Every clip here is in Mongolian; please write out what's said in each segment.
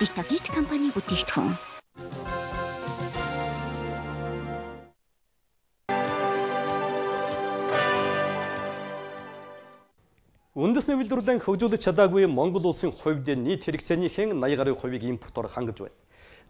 Витавит компани бүтээгдэхүүн. Үндэсний үйлдвэрлэлэн хөгжүүлж чадаагүй Монгол улсын хувьд нийт хэрэгцээнийхэн 80 гаруй хувийг импортоор хангаж байна.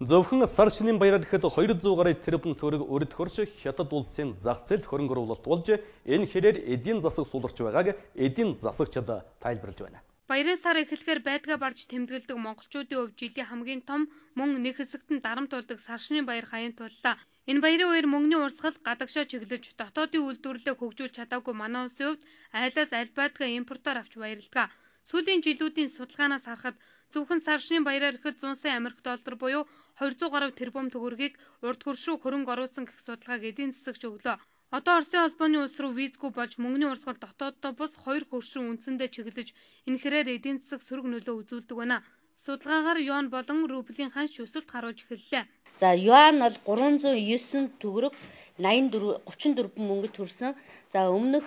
Зөвхөн сар шинийн баяраар гэхэд 200 гаруй тэрбум төгрөг өрд хөрш Хятад улсын зах зээлд хөрөнгө оруулалт болж энэ хэрээр эдийн засаг суларч байгааг эдийн засагчид тайлбарлаж байна. Баярын сар эхлэхээр байдгаа барж тэмдэглэдэг монголчуудын хувьд жилийн хамгийн том мөн нэг хэсэгт нь дарамт болдог сар шинийн баяр хаян туллаа. Энэ баярын үеэр мөнгөний урсгал гадагшаа чиглэж дотоодын үйлдвэрлэлээ хөгжүүлж чадаагүй манай улсын хувьд айлаас аль байдгаа импортоор авч баярладаг. Сүүлийн жилүүдийн судалгаанаас харахад зөвхөн сар шинийн баяраар ихэд 100 сая Америк доллар буюу 200 гаруй тэрбум төгрөгийг урд хөрш рүү хөрөнгө оруулсан гэх судалгааг эдийн засагч өглөө. Одоо Оросын холбооны улс руу визгүй болж мөнгөний урсгал дотооддоо бус хоёр хөрш рүү үндсэндээ чиглэж энэ хэрээр эдийн засаг сөрөг нөлөө үзүүлдэг байна. Судалгаагаар юан болон рублийн ханш өсөлт харуулж эхэллээ. За юан бол 309 төгрөг 84 34 мөнгөд төрсөн. За өмнөх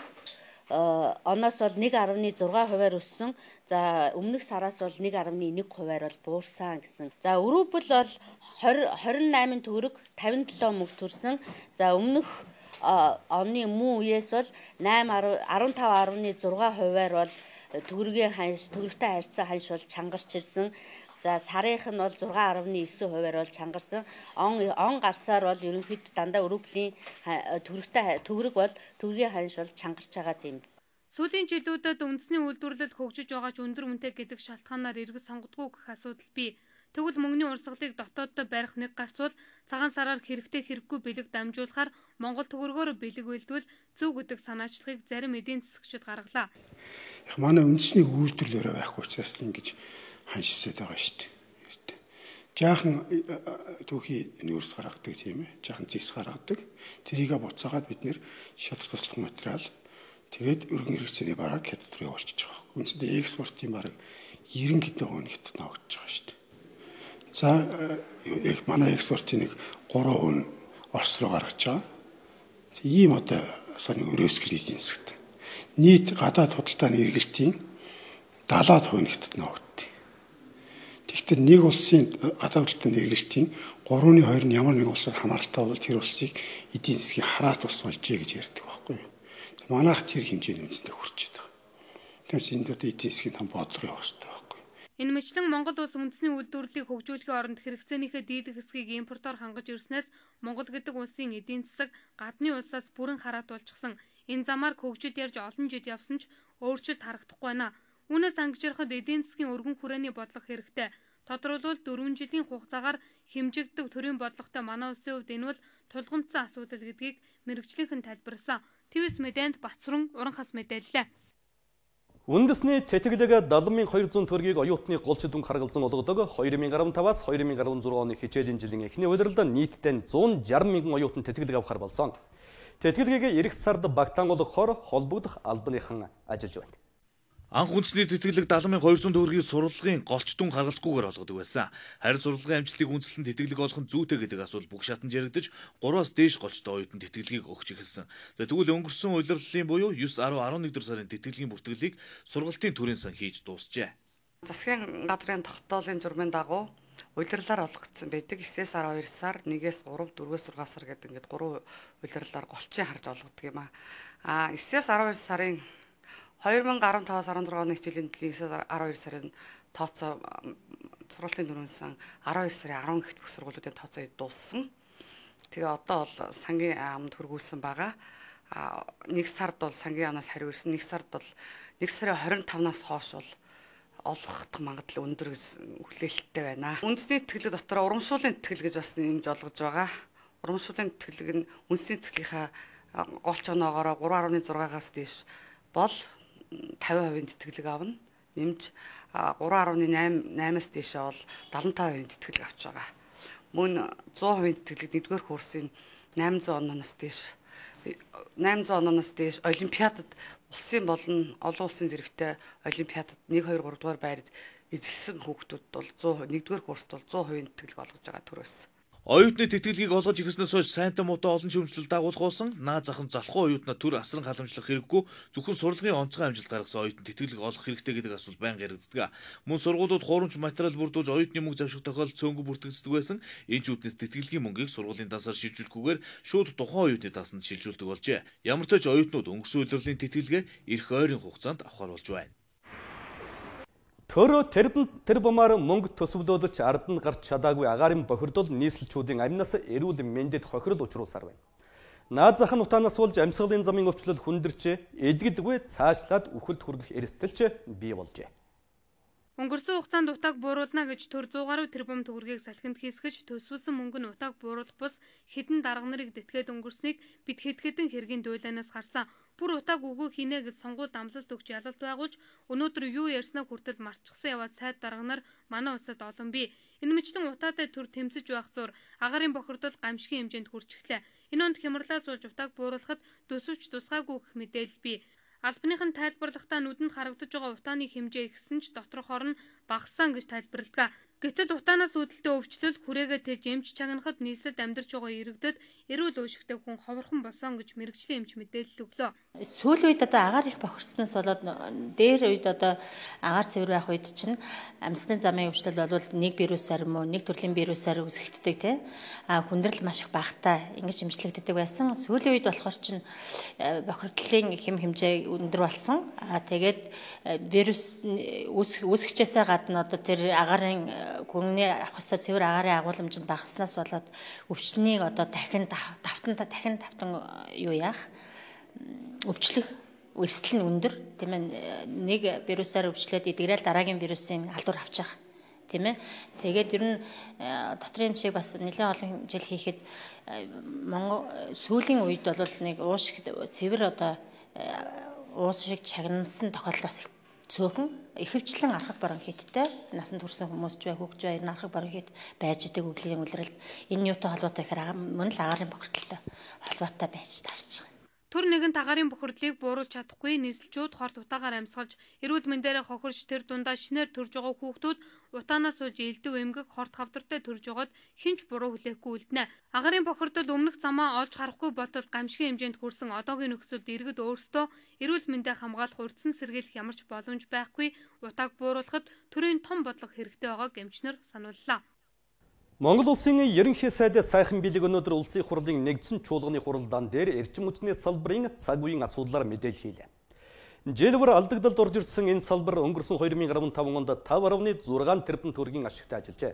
оноос бол 1.6 хувиар өссөн. За өмнөх сараас бол 1.1 хувиар бол буурсан гэсэн. За рубль бол 28 төгрөг 57 мөнгө төрсөн. За өмнөх оны мөн үеэс бол 15.6 хувиар бол төгрөгийн ханш, төгрөгтэй харьцан ханш бол чангарч ирсэн. За сарынх нь бол 6.9 хувиар бол чангарсан. Он гарсаар бол ерөнхийдөө дандаа рублийн төгрөгтэй төгрөг бол төгрөгийн ханш бол чангарч байгаа тийм. Сүүлийн жилүүдэд үндэсний үйлдвэрлэл хөгжиж байгаа ч өндөр үнэтэй гэдэг шалтгаанаар иргэд сонгодгүй гэх асуудал бий. Тэгвэл мөнгөний урсгалыг дотооддоо барих нэг гарцвал цагаан сараар хэрэгтэй хэрэггүй бэлэг дамжуулахаар Монгол төгрөгөөр бэлэг үйлдвэл зөв гэдэг санаачлагыг зарим эдийн засагчид гаргалаа. Яг манай үндэсний үйлдвэрлэл өөрөө байхгүй учраас ингэж ханшсаад байгаа шүү дээ. Жаахан түүхий нүүрс гаргадаг тийм ээ. Жаахан зис гаргадаг. Тэрийгэ буцаагаад бид нэр шатар туслах материал тэгээд өргөн хэрэгцээний бараг хятад руу явуулчихж байгаа. Үндсэндээ экспортын бараг 90 хэдэн хувь нь хятад ногдож байгаа шүү дээ. За манай экспортын нэг 3% нь Орос руу гаргаж байгаа. Ийм одоо сони өрөөсгөл эдийн засагт. Нийт гадаад худалдааны эргэлтийн 70% нь хятад ногддог. Тэгэхдээ нэг улсын гадаад худалдааны эргэлтийн 3.2 нь ямар нэгэн улсаар хамааралтай бол тэр улсыг эдийн засгийн хараат улс болжээ гэж ярьдаг байхгүй юу. Манайх тэр хэмжээний үндсэндээ хүрчээд байгаа. Тэгмээс энд одоо эдийн засгийн том бодлого явах хэрэгтэй байхгүй. Энэ мэтлэн Монгол улс үндэсний үйлдвэрлэлийг хөгжүүлэхийн оронд хэрэгцээнийхээ дийлэх хэсгийг импортоор хангаж ирснээс Монгол гэдэг улсын эдийн засаг гадны улсаас бүрэн хараат болчихсон. Энэ замаар хөгжил ярьж олон жил явсан ч өөрчлөлт харагдахгүй байна. Үүнээс ангижрахад эдийн засгийн өргөн хүрээний бодлого хэрэгтэй. Тодорхойлбол 4 жилийн хугацаагаар хэмжигддэг төрийн бодлоготой манай улсын хувьд энэ бол тулгамдсан асуудал гэдгийг мэргэжлийнхэн тайлбарласан. ТВС мэдээнд Батсуран Уранхас мэдээллээ. Үндэсний тэтгэлэг 70,200 төгрөгийг оюутны голч дүнг харгалзан олгодог 2015-аас 2016 оны хичээлийн жилийн эхний улиралд нийтдээ 160 мянган оюутан тэтгэлэг авахар болсон. Тэтгэлгийг эх сард багтаан олгохоор холбогдох албаныхан ажиллаж байна. Анх үндэсний тэтгэлэг 70,200 төгрөгийн сурлагын голч дүн харгалзахгүйгээр олгодог байсан. Харин сурлагын амжилтыг үндэслэн тэтгэлэг олох нь зүйтэй гэдэг асуудал бүх шатанд яригдаж 3-аас дээш голчтой оюутан тэтгэлгийг өгч эхэлсэн. За тэгвэл өнгөрсөн улирлын буюу 9, 10, 11 дэх сарын тэтгэлгийн бүртгэлийг сургалтын төрийн сан хийж дуусжээ. Засгийн газрын тогтоолын журмын дагуу улирлаар олгогдсон байдаг. 9-ээс 12 сар, 1-ээс 3, 4-ээс 6 сар гэдэг ингээд 3 улирлаар голчийн харж олгодог юм аа. 9-ээс 12 сарын 2015-аас 16 оны хичээлийн 9-12 сарын тооцоо сургалтын дөрвөн сан 12 сарын 10 гэхэд бүх сургуулиудын тооцоо дууссан. Тэгээ одоо бол сангийн амд хөргүүлсэн байгаа. Нэг сард бол сангийн амнаас хариу ирсэн. Нэг сард бол 1 сарын 25-наас хойш бол олгох магадлал өндөр гэж хүлээлттэй байна. Үндэсний тэтгэлэг дотор урамшууллын тэтгэл гэж бас нэмж олгож байгаа. Урамшууллын тэтгэлэг нь үндэсний тэтгэлгийнхаа голч оноогоороо 3.6-аас дээш бол 50% тэтгэлэг авна. Нэмж 3.8-аас дээшээ бол 75% тэтгэлэг авч байгаа. Мөн 100% тэтгэлэг 1-р курсын 800 ононоос дээш 800 ононоос дээш олимпиадад улсын болон олон улсын зэрэгтэй олимпиадад 1 2 3 дугаар байранд эзэлсэн хүүхдүүд бол 100 1-р курст бол 100% тэтгэлэг олгож байгаа төрөөс. Оюутны тэтгэлгийг олгож эхэлснээс хойш сайнтай муутай олон шүүмжлэл дагуулгуулсан. Наад зах нь залхуу оюутнаа төр асран халамжлах хэрэггүй, зөвхөн сурлагын онцгой амжилт гаргасан оюутан тэтгэлэг олох хэрэгтэй гэдэг асуудал байнга яригддаг. Мөн сургуулиуд хуурамч материал бүрдүүлж оюутны мөнгө завших тохиолдол цөөнгө бүртгэгддэг байсан. Энэ ч үүднээс тэтгэлгийн мөнгийг сургуулийн дансаар шилжүүлэхгүйгээр шууд тухайн оюутны дансанд шилжүүлдэг болжээ. Ямар ч тач оюутнууд өнгөрсөн улирлын тэтгэлгээ ирэх ойрын хугацаанд авахар болж байна. Төрөө тэрбумаар мөнгө төсөвлөдөж ард нь гарч чадаагүй агаарын бохирдол нийслэлчүүдийн амнаас эрүүл мэндэд хохирол учруулсаар байна. Наад зах нь утаанаас болж амьсгалын замын өвчлөл хүндэрч эдгэдэггүй цаашлаад үхэлд хүргэх эрсдэлч бий болжээ. Өнгөрсөн хугацаанд утааг бууруулна гэж төр 100 гаруй тэрбум төгрөгийг салхинд хийсгэж төсвөсөн мөнгө нь утааг бууруулах бус хэдэн дарга нарыг дэтгээд өнгөрснийг бид хэд хэдэн хэргийн дуйлаанаас харсан. Бүр утааг үгүй хийнэ гэж сонгуульд амлалт өгч ялалт байгуулж өнөөдөр юу ярьснаа хүртэл мартчихсан яваад сайд дарга нар манай улсад олон бий. Энэ мэтийн утаатай төр тэмцэж байх зур агаарын бохирдол гамшигын хэмжээнд хүрчихлээ. Энэ онд хямралаас болж утааг бууруулахад төсөвч тусгаагүй гэх мэдээлэл бий. Албаных нь тайлбарлахдаа нүдэнд харагдаж байгаа утааны хэмжээ ихсэн ч доторх нь багассан гэж тайлбарладаг. Гэтэл утаанаас үүдэлтэй өвчлөл хүрээгээ тэлж эмч чагнахад нийслэлд амьдарч байгаа иргэдэд эрүүл уушигтай хүн ховорхон болсон гэж мэргэжлийн эмч мэдээлэл өглөө. Сүүлийн үед одоо агаар их бохирдсноос болоод дээр үед одоо агаар цэвэр байх үед чинь амьсгалын замын өвчлөл бол нэг вирусаар юм уу нэг төрлийн вирусаар үүсгэгддэг тий. А хүндрэл маш их багатай ингэж эмчлэгддэг байсан. Сүүлийн үед болохоор чинь бохирдлын хэм хэмжээ өндөр болсон. А тэгээд вирус үүсгчээсээ гадна одоо тэр агаарын гүнний авах ёстой цэвэр агаарын агуулмж нь багаснаас болоод өвчнийг одоо дахин давтан юу яах өвчлөх эрсдэл нь өндөр тийм ээ. Нэг вирусаар өвчлөөд эдгэрэл дараагийн вирусын халдвар авчих тийм ээ. Тэгээд ер нь дотрын эмчийг бас нэлээд олон жил хийхэд Монгол сүүлийн үед бол нэг уушиг цэвэр одоо уус шиг чагнасан тохиолдол бас их цөөхөн ихэвчлэн архаг бронхиттэй насанд хүрсэн хүмүүс ч бай хүүхд ч бай ер нь архаг бронхит байж идэг өвлийн улиралд энэ юутай холбоотой гэхээр мөн л агаарын бохирдолтой холбоотой байж таарч байгаа. Төр нэгэн агаарын бохирдлыг бууруулж чадахгүй нийслэлчүүд хорт утаагаар амьсгалж эрүүл мэндээрээ хохирч тэр дундаа шинээр төрж байгаа хүүхдүүд утаанаас болж элдв эмгэг хорт хавдартай төрж байгаад хэн ч буруу хүлээхгүй үлдэнэ. Агаарын бохирдол өмнөх замаа олж харахгүй болтол гамшигын хэмжээнд хүрсэн одоогийн нөхцөлд иргэд өөрсдөө эрүүл мэндээ хамгаалах урьдчилан сэргийлэх ямар ч боломж байхгүй утааг бууруулахад төрийн том бодлого хэрэгтэй байгааг эмчнэр санууллаа. Монгол улсын ерөнхий сайд Сайхан Билэг өнөөдөр улсын хурлын нэгдсэн чуулганы хуралдаан дээр эрчим хүчний салбарын цаг үеийн асуудлаар мэдээлэл хийлээ. Жил бүр алдагдалд орж ирсэн энэ салбар өнгөрсөн 2015 онд 5.6 тэрбум төгрөгийн ашигтай ажиллажээ.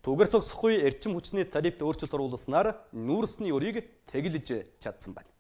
Түүгээр зогсохгүй эрчим хүчний тарифт өөрчлөлт оруулснаар нүүрсний өрийг тэглэж чадсан байна.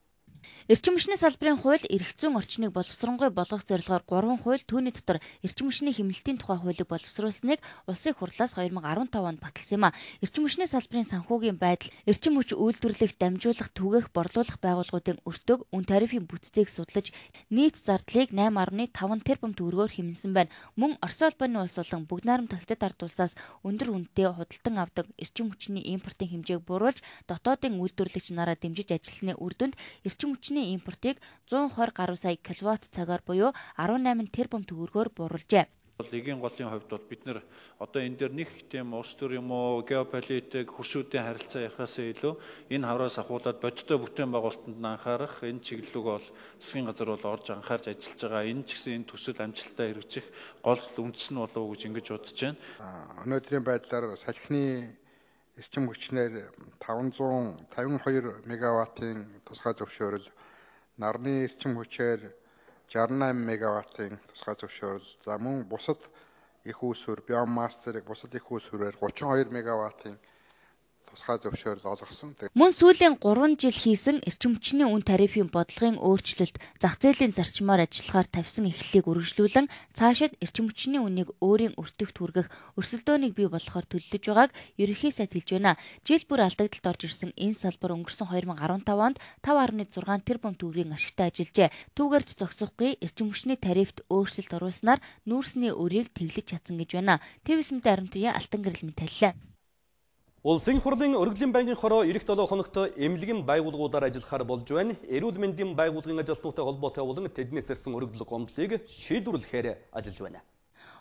Эрчим хүчний салбарын хууль эрх зүйн орчныг боловсронгуй болгох зорилгоор 3 хууль түүний дотор эрчим хүчний хэмнэлтийн тухай хуулийг боловсруулсныг улсын хурлаас 2015 онд баталсан юм а. Эрчим хүчний салбарын санхүүгийн байдал, эрчим хүч үйлдвэрлэх, дамжуулах, түгээх, борлуулах байгууллагуудын өртөг, үн тарифын бүтцийг судлаж нийт зардлыг 8.5 тэрбум төгрөгөөр хэмнэсэн байна. Мөн Оросын холбооны улс болон бүгд найрамдах Хятад ард улсаас өндөр үнэтэй худалдан авдаг эрчим хүчний импортын хэмжээг бууруулж дотоодын үйлдвэрлэгч нараа дэмжиж ажилласны үр дүнд эрчим хүчний импортыг 120 гаруй сая киловатт цагаар буюу 18 тэрбум төгрөгөөр бууруулжээ. Эгийн голын хувьд бол бид нэр одоо энэ дээр нэг тийм улс төр юм уу геополитик хөршүүдийн харилцаа ярихаасаа илүү энэ хавраас ахуулаад бодиттой бүтээн байгуулалтанд анхаарах энэ чиглэлүүг бол засгийн газар бол орж анхаарч ажиллаж байгаа. Энэ ч гэсэн энэ төсөл амжилттай хэрэгжих гол үндэс нь болов уу гэж ингэж бодож байна. Өнөөдрийн байдлаар салхины эрчим хүчнээр 552 мегаваттын тусгай зөвшөөрөл, нарны эрчим хүчээр 68 мегаваттын тусгай зөвшөөрөл, за мөн бусад их үүсвэр, биомасс зэрэг бусад их үүсвэрээр 32 мегаваттын тусгай зөвшөөрөл олгосон. Мөн сүүлийн 3 жил хийсэн эрчим хүчний үн тарифын бодлогын өөрчлөлт зах зээлийн зарчмаар ажиллахаар тавьсан эхлэлийг үргэлжлүүлэн цаашид эрчим хүчний үнийг өөрийн өртөгт хүргэх өрсөлдөөнийг бий болгохоор төлөвлөж байгааг ерөнхий сайд хэлж байна. Жил бүр алдагдалд орж ирсэн энэ салбар өнгөрсөн 2015 онд 5.6 тэрбум төгрөгийн ашигтай ажиллажээ. Түүгээр ч зогсохгүй эрчим хүчний тарифт өөрчлөлт оруулснаар нүүрсний өрийг тэглэж чадсан гэж байна. ТВС мэдээ 10-ийн Алтан гэрэл мэдээллээ. Улсын хурлын өргөдлийн байнгын хороо ирэх 7 хоногт эмнэлгийн байгууллагуудаар ажиллахаар болж байна. Эрүүл мэндийн байгууллагын ажилтнуудтай холбоотой болон тэднээс ирсэн өргөдөл гомдлыг шийдвэрлэхээр ажиллаж байна.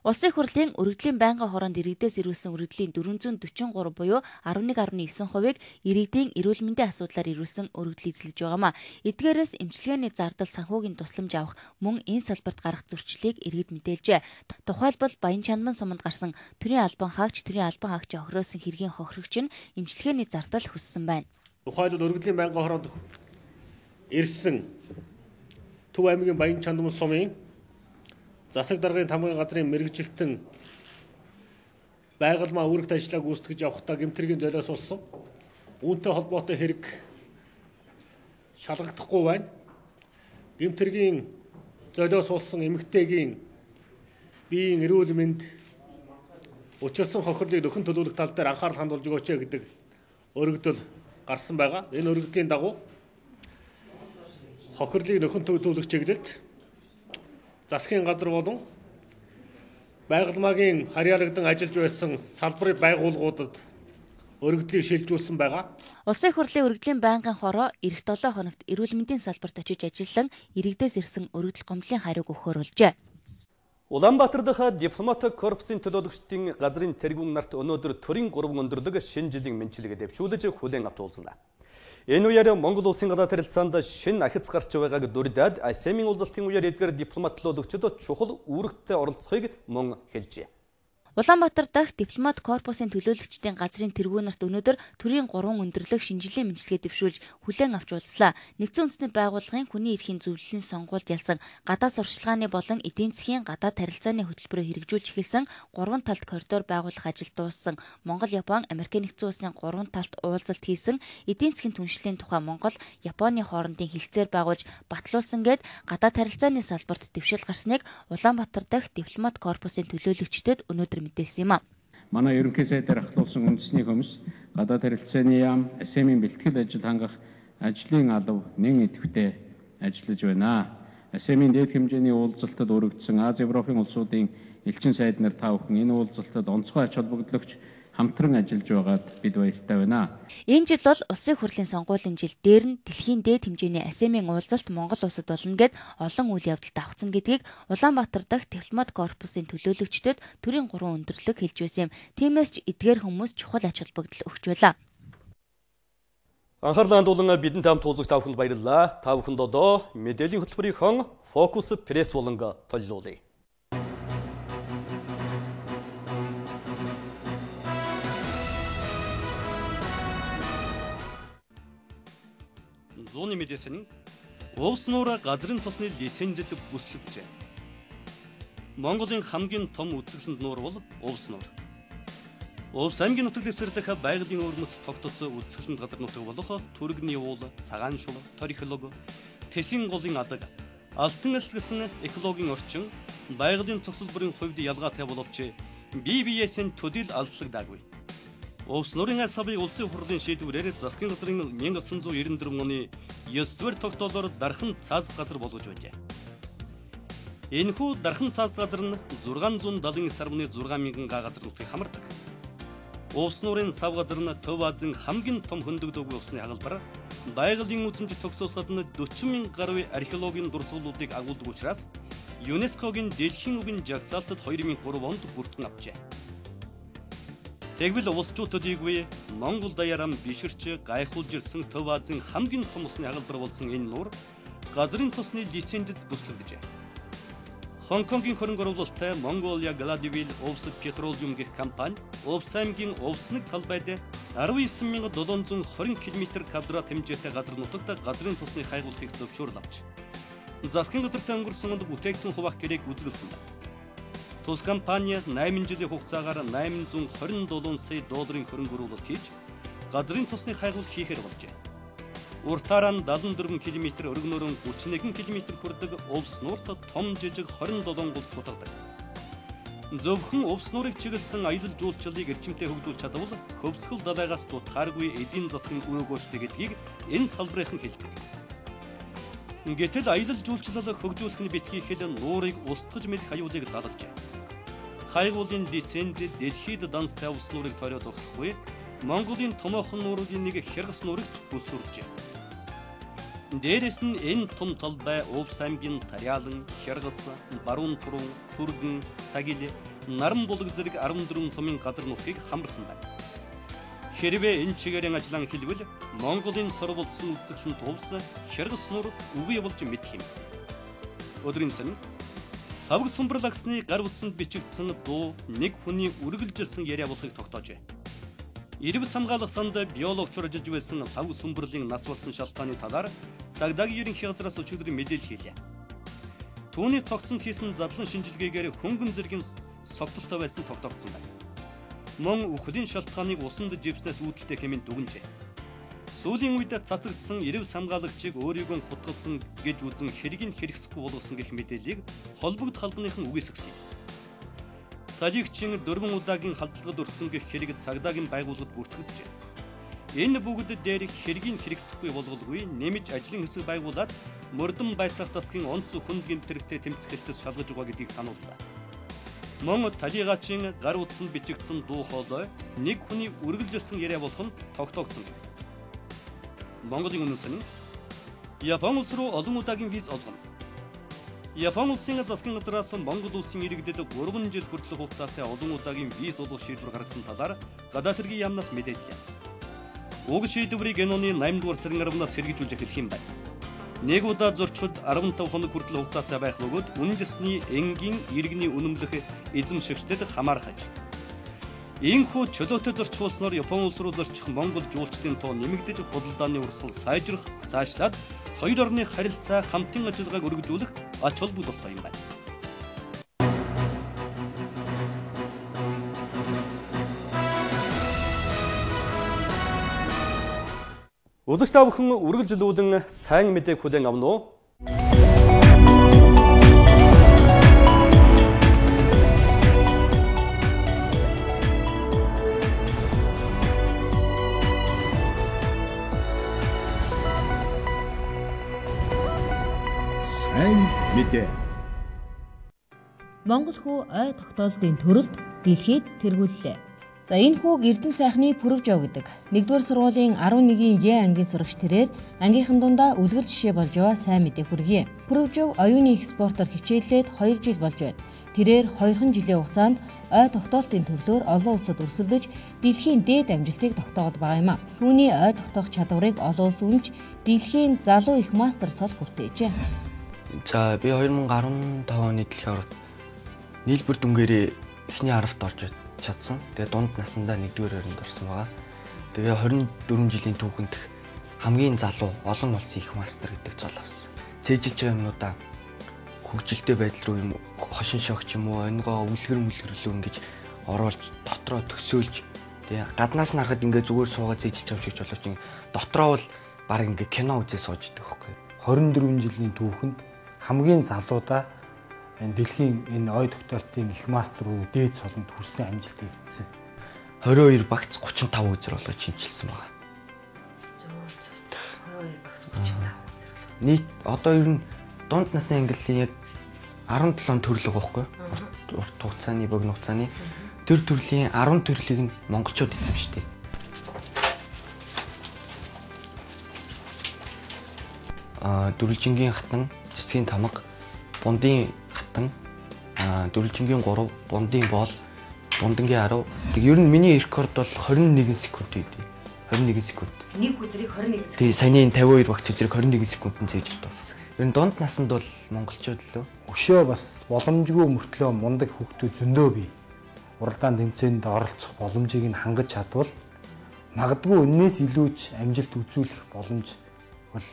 Улсын их хурлын өргөдлийн байнгын хороонд иргэдээс ирүүлсэн өргөдлийн 443 буюу 11.9%-ийг иргэдийн эрүүл мэндийн асуудлаар ирүүлсэн өргөдөл эзэлж байгаамаа. Эдгээрээс эмчилгээний зардал санхүүгийн тусламж авах мөн энэ салбарт гарах зөрчлийг иргэд мэдээлжээ. Тухайлбал Баян Чандман суманд гарсан төрийн албан хаагч, төрийн албан хаагчийн хохиросон хэргийн хохирогч нь эмчилгээний зардал хүссэн байна. Тухайлбал өргөдлийн байнгын хороонд ирсэн Төв аймгийн Баян Чандман сумын засаг даргын тамгын газрын мэргэжилтэн байгалмаа үүрэгт ажлаа гүйцэтгэж явахдаа гэмтрийн золиос болсон. Үүнтэй холбоотой хэрэг шалгагдахгүй байна. Гэмтрийн золиос болсон эмэгтэйгийн биеийн эрүүл мэнд учирсан хохирлыг нөхөн төлөвлөх тал дээр анхаарал хандуулж өгөөч гэдэг өргөдөл гарсан байгаа. Энэ өргөдлийн дагуу хохирлыг нөхөн төлөвлөх чиглэлд засгийн газар болон байгалмаагийн харьяалагдан ажиллаж байсан салбарын байгууллагуудад өргөдлийг шилжүүлсэн байгаа. Улсын их хурлын өргөдлийн байнгын хороо ирэх 7 хоногт эрүүл мэндийн салбарт очиж ажиллан иргэдээс ирсэн өргөдөл гомдлын хариуг өгөхөөр болжээ. Улаанбаатар дахь дипломат корпусын төлөөлөгчдийн газрын тэргүүн нарт өнөөдөр төрийн 3 өндөрлөг шинэ жилийн мэндчилгээ дэвшүүлж хүлээн авч уулзлаа. Энэ үеэр Монгол улсын гадаад харилцаанд шинэ ахиц гарч байгааг дурдаад АСЕМ-ийн уулзалтын үеэр эдгээр дипломат төлөөлөгчид чухал үүрэгтэй оролцохыг мөн хэлжээ. Улаанбаатар дахь дипломат корпусын төлөөлөгчдийн газрын тэргүүн нарт өнөөдөр төрийн 3 өндөрлөг шинэ жилийн мэндчилгээ дэвшүүлж хүлээн авч уулзлаа. Нэгдсэн үндэсний байгууллагын хүний эрхийн зөвлөлийн сонгуульд ялсан гадаад сурчлагын болон эдийн засгийн гадаад харилцааны хөтөлбөрөөр хэрэгжүүлж эхэлсэн 3 талт коридор байгуулах ажил дууссан. Монгол, Япон, Америк нэгдсэн улсын 3 талт уулзалт хийсэн эдийн засгийн түншлэлийн тухай Монгол, Японы хоорондын хэлцээр байгуулж батлуулсан гээд гадаад харилцааны салбарт дэвшил гарсныг Улаанбаатар дахь дипломат корпусын төлөөлөгчдөд өнөөдөр мэдээлсэн юм а. Манай ерөнхий сайдаар ахлуулсан үндэсний комисс, гадаад харилцааны яам, АСЕМ-ийн бэлтгэл ажил хангах ажлын алав нэн идэвхтэй ажиллаж байна. АСЕМ-ийн дээд хэмжээний уулзалтад өргөдсөн Ази Европын улсуудын элчин сайд нар та бүхэн энэ уулзалтад онцгой ач холбогдлогч хамтран ажиллаж байгаад бид баяртай байна. Энэ жил бол Улсын их хурлын сонгуулийн жил дээр нь дэлхийн дээд хэмжээний АСЕМ-ийн уулзалт Монгол улсад болно гэд олон үйл явдал давхцна гэдгийг Улаанбаатар дахь дипломат корпусын төлөөлөгчдөд төрийн 3 өндөрлөг хэлж байсан юм. Тиймээс ч эдгээр хүмүүс чухал ач холбогдол өгч байлаа. Анхаарлаа хандуулан бидэнтэй хамт уулзах та бүхэнд баярлалаа. Та бүхэнд одоо мэдээллийн хөтөлбөрийн Фокус пресс болонго толилуулъя. Зууны мэдээсэн Увс нуур газрын тосны лицензэд бүслэгжээ. Монголын хамгийн том үзэсгэлэнт нуур бол Увс нуур. Увс аймгийн нутаг дэвсгэр дэх байгалийн өвөрмөц тогтцсон үзэсгэлэнт газар нутаг болох Түргэний уул, Цагаан шул, Торихлог, Тэсийн голын адаг, Алтан элс гэсэн экологийн орчин байгалийн цогцол бүрийн хувьд ялгаатай боловч бие биеэс нь төдийл алслагдаагүй. Увс нуурын савыг улсын хурлын шийдвэрээр засгийн газрын 1994 оны 9-р тогтоолоор дархан цаазд газар болгож байжээ. Энэхүү дархан цаазд газар нь 679,6 мянган га газар нутгийг хамардаг. Увс нуурын сав газар нь Төв Азийн хамгийн том хөндөгдөөгүй усны хагалбар, байгалийн үзэмж төгсөөс гадна 40 мянган гаруй археологийн дурсгалуудыг агуулдаг учраас ЮНЕСКО-гийн дэлхийн үгийн жагсаалтад 2003 онд бүртгэн авчээ. Тэгвэл улс төдийгүй Монгол даяараа биширч гайхуулж ирсэн Төв Азийн хамгийн том усны хагалбар болсон энэ нуур газрын тосны лицензэд бүслэгдэжээ. Хонконгийн хөрөнгө оруулалттай Mongolia Gladiville Увс Petroleum гэх компани Увс аймгийн Увс нэг талбайд 19720 км квадрат хэмжээтэй газар нутагт газрын тосны хайгуулахыг зөвшөөрөл авч засгийн газартай өнгөрсөн онд бүтээгдэхүүн хуваах гэрээг үзэгэлсэн байна. Тус компани 8 жилийн хугацаагаар 827 сая долларын хөрөнгө оруулалт хийж газрын тосны хайгуулалт хийхээр болжээ. Уртаараа нь 74 км, өргөнөөр нь 31 км хүрдэг Увс нуурт том жижиг 27 гол цутгадаг. Зөвхөн Увс нуурыг чиглэсэн аялал жуулчлалыг эрчимтэй хөгжүүлж чадвал хөвсгөл далайгаас дутхааргүй эдийн засгийн өрөөгөөчтэй гэдгийг энэ салбарынхан хэлдэг. Гэтэл аялал жуулчлал хөгжүүлэх нь битгий хэл нуурыг устгаж мэдэх аюулыг далалжээ. Хайгуулын лиценз дэлхийд данстай увс нуурыг тойроо зогсохгүй Монголын томоохон нууруудын нэг Хяргас нуурыг ч бүслүүлжээ. Дээрээс нь энэ том талбай Увс аймгийн Тарьяалан, Хяргас, Баруун Турун, Түргэн, Сагил, Наран булаг зэрэг 14 сумын газар нутгийг хамарсан байна. Хэрвээ энэ чигээрэн ажиллан хэлбэл Монголын сорволдсон үзэсгэлэн тулс хяргаснуур үгүй болж мэдэх юм. Өдрийн сонин Тавг сумбрал агсны гар утсанд бичигдсэн дуу нэг хүний үргэлжилсэн яриа болохыг тогтоожээ. Ирв самгаалах санд биологчор ажиллаж байсан Тавг сумбрлын нас барсан шалтгааны талаар цагдаагийн ерөнхий газраас өчигдөр мэдээлэл хийлээ. Түүний цогцонд хийсэн задлан шинжилгээгээр хөнгөн зэргийн согтолтой байсан тогтоогдсон байна. Мөн үхлийн шалтгааныг усанд живснээс үүдэлтэй хэмээн дүгнжээ. Сүүлийн үед цацагдсан ирв самгаалагчийг өөрийгөө хутгалсан гэж үзэн хэргийг хэрэгсэхгүй болгосон гэх мэдээллийг холбогдох албаныхан үгүйсгэсэн юм. Талигчин 4 удаагийн халдлагад өртсөн гэх хэрэг цагдаагийн байгууллагад бүртгэгджээ. Энэ бүгд дээр хэргийг хэрэгсэхгүй болголгүй нэмж ажлын хэсэг байгуулад мөрдөн байцаах тасгийн онц хүнд гэмт хэрэгтэй тэмцгэлтээс шалгаж байгаа гэдгийг санууллаа. Мөн талигачин гар утсанд бичигдсэн дуу хоолой нэг хүний үргэлжилсэн яриа болох нь тогтоогдсон. Монголын үнэн сонин Япон улс руу олон удаагийн виз олгоно. Япон улсын засгийн газраас Монгол улсын иргэдэд 3 жил хүртэлх хугацаатай олон удаагийн виз олгох шийдвэр гаргасан талаар гадаад хэргийн яамнаас мэдээллээ. Уг шийдвэрийг энэ оны 8 дугаар сарын 10-наас хэрэгжүүлж эхлэх юм байна. Нэг удаа зорчход 15 хоног хүртэл хугацаатай байх бөгөөд үндэсний энгийн иргэний үнэмлэх эзэмшигчдэд хамаарах аж. Ийхүү чөлөөтэй зорчхуулсноор Япон улс руу зорчих Монгол жуулчдын тоо нэмэгдэж худалдааны урсгал сайжрах, цаашлаад хоёр орны харилцаа хамтын ажиллагааг өргөжүүлэх ач холбогдолтой юм байна. Үзэгч та бүхэн үргэлжлүүлэн сайн мэдээг хүлээн авна уу? Сайн мэдээ. Монгол хүү ой тогтоолтын төрөлд дэлхийд тэргүүллээ. За энэ хүүг Эрдэнэ сайхны Пүрвжов гэдэг. 1-р сургуулийн 11-ийн Е ангийн сурагч тэрээр ангийнхан дундаа үлгэр жишээ болж яваа сайн мэдээ хүргье. Пүрвжов оюуны их спортоор хичээллээд 2 жил болж байна. Тэрээр 2 жилийн хугацаанд ой тогтоолтын төрлөөр олон улсад өрсөлдөж дэлхийн дээд амжилтыг тогтоогод байгаа юм а. Түүний ой тогтоох чадварыг олон улс үнэлж дэлхийн залуу их мастер цол хүртээжээ. За би 2015 оны дэлхийн аваргад нийлбэр дүнгээрээ эхний 10-т орж чадсан. Тэгээ дунд насандаа 1-р байранд орсон байгаа. Тэгээ 24 жилийн түүхэнд хамгийн залуу олон улсын их мастер гэдэг цол авсан. Цээжилж байгаа юмнуудаа хөгжилтэй байдал руу юм хошин шогч юм уу, онгоо үлгэр мүлгэрлөө ингэж оруулж дотроо төсөөлж тэгээ гаднаас нь харахад ингээ зүгээр суугаа цээжилж байгаа юм шиг ч боловч дотроо бол баг ингээ кино үзээ сууж идэх байхгүй. 24 жилийн түүхэнд хамгийн залуудаа энэ дэлхийн энэ ой тогтоолтын их мастер буюу дээд цолонд хүрсэн амжилт эвдсэн. 22 багц 35 үзэр болгож шинчилсэн байгаа. Зөв. 22 багц 35 үзэр болгосон. Нийт одоо ер нь дунд насны ангиллын яг 17 төрөл байгаа байхгүй юу? Урт хугацааны, богино хугацааны тэр төрлийн 10 төрлийг нь монголчууд эзэмшдэг. Дөрвөлжингийн хатан, цэцгийн тамга, бундын хатан, дөрвөлжингийн 3, бундын боол, бундангийн 10. Тэг ер нь миний рекорд бол 21 секунд үйдээ. 21 секунд. Нэг үзрийг 21 секунд. Тий, саяны энэ 52 багц үзрийг 21 секундэд зээж дууссан. Ер нь дунд насанд бол монголчууд лөө. Өшөө бас боломжгүй мөртлөө мундаг хүүхдүүд зөндөө бий. Уралдаан тэмцээнд оролцох боломжийг нь хангаж чадвал магадгүй энээс илүү ч амжилт үзүүлэх боломж бол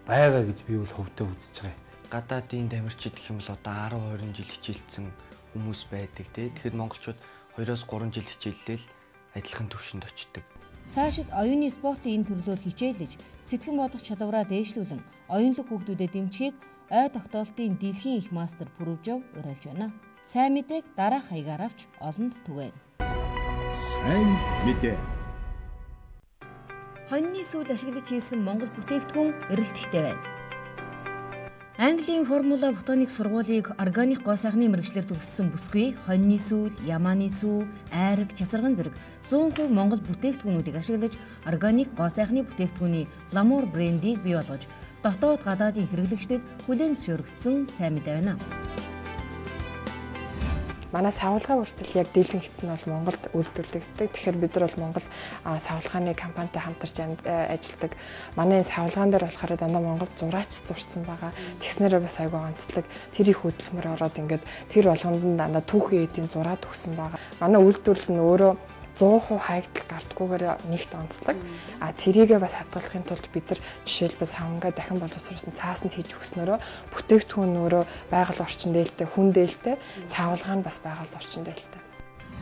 байгаа гэж би бол хувьдаа үзэж байгаа юм. Гадаадын тамирчид гэх юм бол одоо 10 20 жил хичээлсэн хүмүүс байдаг тий. Тэгэхээр монголчууд 2-3 жил хичээллээл адилхан төвшөнд очдог. Цаашид оюуны спортын энэ төрлөөр хичээлж, сэтгэн бодох чадвараа дээшлүүлэн оюунлаг хүүхдүүдэд дэмжихийг ой тогтоолтын дэлхийн их мастер Пүрвжов уриалж байна. Сайн мэдээг дараах хаягаар авч олонд түгээнэ. Сайн мэдээ. Хоньны сүүл ашиглаж хийсэн Монгол бүтээгдэхүүн эрэлттэй байна. Английн Формула Ботаник сургуулийг органик гоо сайхны мэргэжлээр төгссөн бүсгүй хоньны сүүл, ямааны сүү, айраг, часарган зэрэг 100% Монгол бүтээгдэхүүнүүдийг ашиглаж органик гоо сайхны бүтээгдэхүүний Ламур брендийг бий болгож дотоод гадаадын хэрэглэгчдэд хүлээн зөвшөөрөгдсөн сайн мэдээ байна. Манай савлгаа хүртэл яг дийлэнхт нь бол Монголд үйлдвэрлэгддэг. Тэгэхээр бид нар бол Монгол савлгааны компанитай хамтарч ажилладаг. Манай энэ савлгаан дээр болохоор дандаа Монголд зураач зурцсан байгаа. Тэгснээрээ бас айгүй онцлог. Тэр их хөдөлмөр ороод ингээд тэр болгонд нь дандаа түүхэн эдийн зураад өгсөн байгаа. Манай үйлдвэрлэл нь өөрөө 100% хаягдал гардгүйгээр нэгт онцлог. А тэрийгээ бас хадгалахын тулд бид нар жишээлбэл савнгаа дахин боловсруулсан цаасанд хийж өгснөөрөө бүтээгдэхүүн өөрөө байгаль орчин дээлтэй, хүн дээлтэй, савлгаа нь бас байгаль орчин дээлтэй.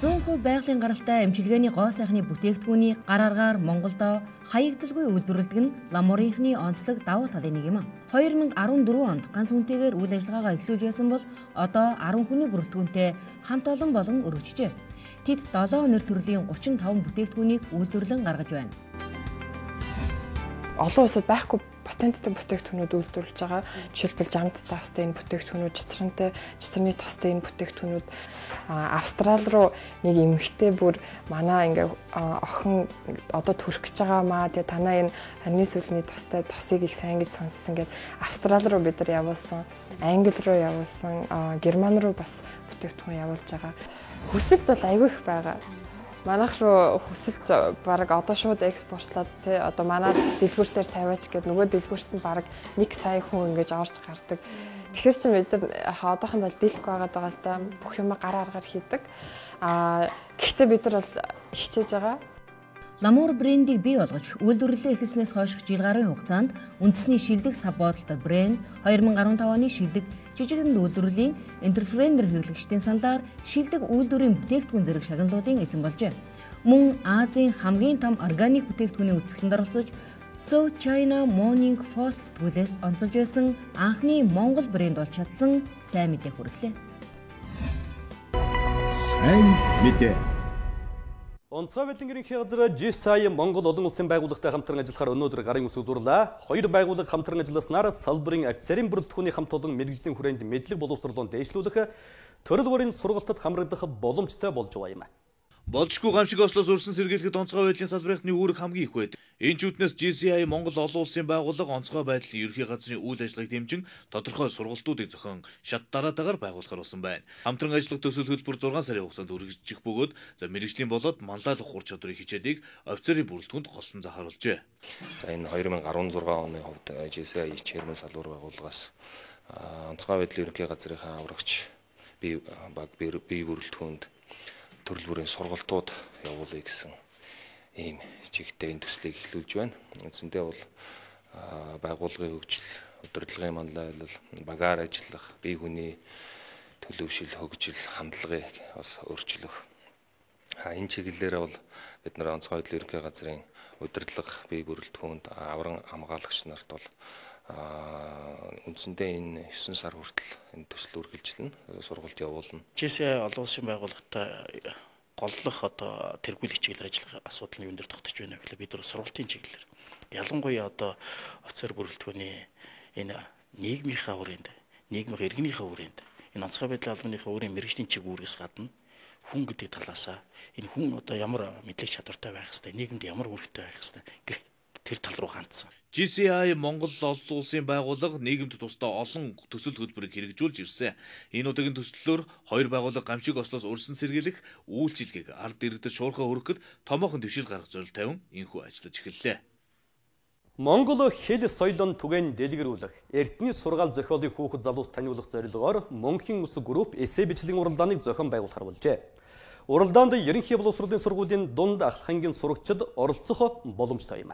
100% байгалийн гаралтай эмчилгээний гоо сайхны бүтээгдэхүүний гар аргаар Монголдо хаягдалгүй үйлдвэрлэдэг нь Ламурынхны онцлог давуу талын нэг юм. 2014 онд ганц хүнтэйгээр үйл ажиллагаагаа эхлүүлж байсан бол одоо 10 хүний бүрэлдэхүүнтэй хамт олон болон өргөжжээ. Тэд 7 нэр төрлийн 35 бүтээгдэхүүнийг үйлдвэрлэн гаргаж байна. Олон улсад байхгүй патенттай бүтээгдэхүүнүүд үйлдвэрлэж байгаа. Жишээлбэл жамд таастай энэ бүтээгдэхүүнүүд, чицрэнтэй, чицрэний тостой энэ бүтээгдэхүүнүүд. Австрал руу нэг эмэгтэй бүр манай ингээ охин одоо төрөх гэж байгаа маа, тэгээ танаа энэ хоньны сүлний тостой тосыг их сайн гэж сонссон гэд Австрал руу бид нар явуулсан, Англи руу явуулсан, Герман руу бас бүтээгдэхүүн явуулж байгаа. Хүсэлт бол айгүй их байгаа. Манайх руу хүсэлт бараг одоо шууд экспортлоод тий одоо манай дэлгүүр дээр тавиач гэд нөгөө дэлгүүрт нь бараг 1 сая хүн ингэж орж гардаг. Тэгэхээр чинь бид нар одоохондоо дийлэхгүй байгаа л да. Бүх юма гар аргаар хийдэг. Гэхдээ бид нар бол хичээж байгаа. Ламур брендийг бий болгож үйлдвэрлэлээ эхэлснээс хойших жил гаруй хугацаанд үндэсний шилдэг сав бодолтой брэнд 2015 оны шилдэг жижигэн үйлдвэрлэлийн энтерпренер хэрэглэгчдийн саналаар шилдэг үйлдвэрийн бүтээгдэхүүн зэрэг шагналуудын эзэн болжээ. Мөн Азийн хамгийн том органик бүтээгдэхүүний үзэсгэлэнд оролцож South China Morning Post сэтгүүлээс онцолж байсан анхны Монгол брэнд болж чадсан сайн мэдээ хүргэлээ. Сайн мэдээ. Онцгой байдлын ерөнхий газар GSI Монгол олон улсын байгууллагатай хамтран ажиллахаар өнөөдөр гарын үсэг зурлаа. Хоёр байгууллага хамтран ажилласнаар салбарын офицерын бүрэлдэхүүний хамт олон мэргэжлийн хүрээнд мэдлэг боловсролоо дээшлүүлэх, төрөл бүрийн сургалтад хамрагдах боломжтой болж байгаа юм. Болжгүй гамшиг ослоос өрсөн сэргийлэхэд онцгой байдлын салбарынхны үүрэг хамгийн их байдаг. Энэ ч үүднээс GCI Монгол олон улсын байгууллага онцгой байдлын ерөнхий газрын үйл ажиллагааг дэмжин тодорхой сургалтуудыг зохион шат дараатайгаар байгуулахар болсон байна. Хамтран ажиллах төсөл хөтөлбөр 6 сарын хугацаанд үргэлжлэх бөгөөд за мэргэжлийн болоод манлайлах ур чадварыг хичээлийг офицерын бүрэлдэхүүнд голлон захааруулжээ. За энэ 2016 оны хувьд GCI Chairman салбар байгууллагаас онцгой байдлын ерөнхий газрынхаа аврагч бие баг бие бүрэлдэхүүнд төрөл бүрийн сургалтууд явуулъя гэсэн ийм чигтээ энэ төслийг эхлүүлж байна. Үндсэндээ бол байгууллагын хөгжил, удирдлагын манлайлал, багаар ажиллах, бие хүний төлөвшил, хөгжил, хандлагыг бас өөрчлөх. Энэ чиглэлээр бол бид нар онцгой байдлын ерөнхий газрын удирдлага, бие бүрэлдэхүүнд авран хамгаалагч нарт бол үндсэндээ энэ 9 сар хүртэл энэ төсөл үргэлжлэнэ, сургалт явуулна. GCI олон улсын байгууллагатай голлох одоо тэргүүлэх чиглэлээр ажиллах асуудал нь юун дээр тогтож байна вэ гэхлээр бид нар сургалтын чиглэлээр ялангуяа одоо офицер бүрэлдэхүүний энэ нийгмийнхаа хүрээнд, нийгмийн иргэнийхээ хүрээнд энэ онцгой байдлын албаныхаа өөрийн мэргэжлийн чиг үүргээс гадна хүн гэдэг талаасаа энэ хүн одоо ямар мэдлэг чадвартай байх хэвээр, нийгэмд ямар үүрэгтэй байх хэвээр гэх тэр тал руу хандсан. GCI Монгол олон улсын байгууллага нийгэмд тусдаа олон төсөл хөтөлбөрийг хэрэгжүүлж ирсэн. Энэ удаагийн төслөөр хоёр байгууллага гамшиг ослоос өрсөн сэргийлэх үйлчилгээг ард иргэдэд шуурхай хүргэхэд томоохон дэвшил гаргах зорилт тавин энэхүү ажиллаж эхэллээ. Монгол хэл соёлон түгээн дэлгэрүүлэх, эртний сургаал зохиолыг хүүхэд залуус таниулах зорилгоор Мөнхийн үс групп эссе бичлэгийн уралдааныг зохион байгуулахар болжээ. Уралдаанд ерөнхий боловсролын сургуулийн дунд ахлах ангийн сурагчид оролцох боломжтой юм.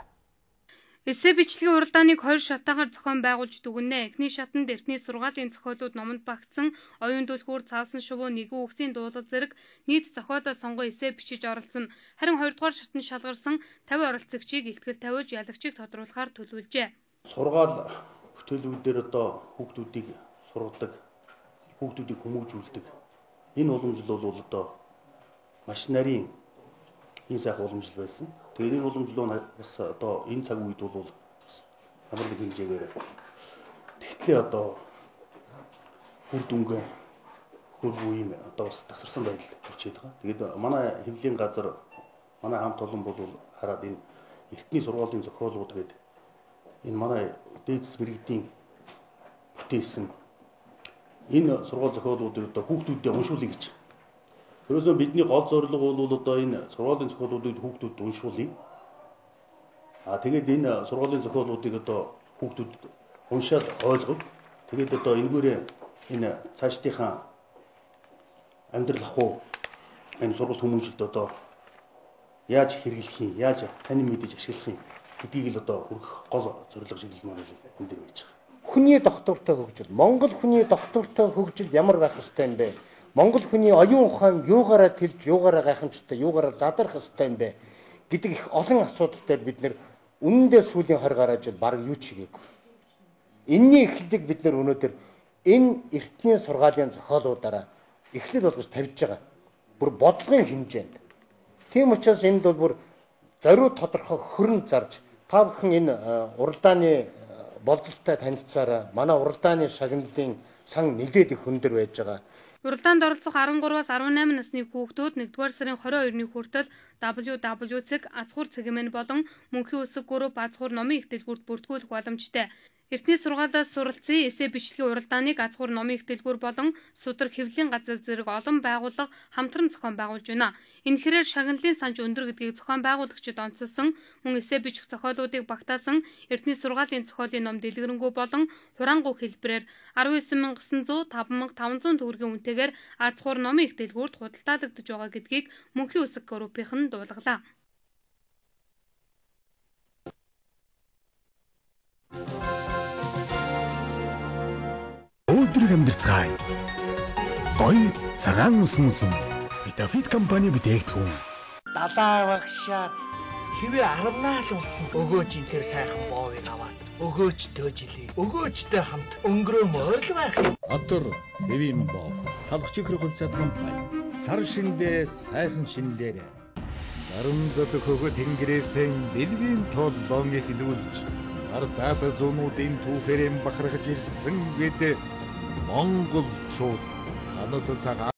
Эссе бичлэгийн уралдааныг хоёр шатаагаар зохион байгуулж дүгнэ. Эхний шатанд эртний сургаалын зохиолууд номонд багтсан, оюун түлхүүр, цаалсан шувуу, нэгэн үгсийн дуулал зэрэг нийт зохиолоо сонгон эссе бичиж оролцсон. Харин хоёрдугаар шатанд шалгарсан 50 оролцогчийг илтгэл тавиулж ялагчийг тодруулахаар төлөвлөжээ. Сургаал бүтээлүүдээр одоо хүүхдүүдийг сургадаг, хүүхдүүдийг хүмүүжүүлдэг. Энэ уламжлал бол одоо маш нарийн ийм сайхан уламжлал байсан. Тэгээд энэ уламжлал нь бас одоо энэ цаг үед бол ямар нэг хэмжээгээр тэгтлээ одоо үр дүнгээ хөрвүү юм одоо бас тасарсан байдал төрчээд байгаа. Тэгээд манай хэвлэлийн газар манай хамт олон бол хараад энэ эртний сургуулийн зохиолууд гээд энэ манай дээдс мэргэдийн бүтээсэн энэ сургууль зохиолуудыг одоо хүүхдүүдэд уншуулъя гэж Ерөөсөө бидний гол зорилго бол одоо энэ сургуулийн зохиолуудыг хүүхдүүдэд уншуулъя. Тэгээд энэ сургуулийн зохиолуудыг одоо хүүхдүүд уншаад ойлгох. Тэгээд одоо энэгээрээ энэ цаашдынхаа амьдрал ах уу энэ сургалт хүмүүжлэлд одоо яаж хэрэглэх юм, яаж танин мэдэж ашиглах юм гэдгийг л одоо хүргэх гол зорилго чиглэл маань энэ дээр байж байгаа. Хүний доктортой хөгжил, Монгол хүний доктортой хөгжил ямар байх ёстой юм бэ? Монгол хүний оюун ухаан юугаараа тэлж, юугаараа гайхамшигтай, юугаараа задрах ёстой юм бэ гэдэг их олон асуудал дээр бид нэр үнэндээ сүүлийн 20 гаруй жил бараг юу ч хийгээгүй. Энийний эхлэлийг бид нэр өнөөдөр энэ эртний сургаалын зохиолуудаараа эхлэл болгож тавьж байгаа. Бүр бодлогын хэмжээнд. Тийм учраас энд бол бүр зориуд тодорхой хөрөн зарж та бүхэн энэ уралдааны болзолттой танилцаараа манай уралдааны шагналын сан нэлээд их өндөр байж байгаа. Уралдаанд оролцох 13-аас 18 насны хүүхдүүд 1-р сарын 22-ны хүртэл www.азхур.цгмн болон Мөнхийн үсэг групп Азхур номын их дэлгүүрт бүртгүүлэх боломжтой. Эртний сургаалаас суралцсан эссе бичлэгийн уралдааныг Азхур номын их дэлгүүр болон Судар хэвлэлийн газар зэрэг олон байгууллага хамтран зохион байгуулж байна. Энэ хэрээр шагналын санж өндөр гэдгийг зохион байгуулагчид онцлсон, мөн эссе бичих зохиолуудыг багтаасан эртний сургаалын зохиолын ном дэлгэрэнгүй болон хураангуй хэлбэрээр 19900 5500 төгрөгийн үнэтэйгээр Азхур номын их дэлгүүрт худалдаалагдаж байгаа гэдгийг Мөнхийн үсэг группийнх нь дуулгалаа. Өдрийг амьдарцгаая. Гоё цагаан үсэн үзэн. Витафит компани бүтээгдэхүүн. Далаа багшаар хэвээ 10-наа л болсон. Өгөөж энэ тэр сайхан боовыг аваад өгөөж төөжилээ. Өгөөжтэй хамт өнгөрөөмөр л байх юм. Отор хэвийн боо. Талх чихэр хувьцаат компани. Сар шиндээ сайхан шинэлээрээ. Дарамзад хөгөө тэнгэрээсэн дэлгийн толгоон эхлүүлж ардаа зуунуудын түүхээр бахархаж ирсэн бид монголчууд ханад цагаан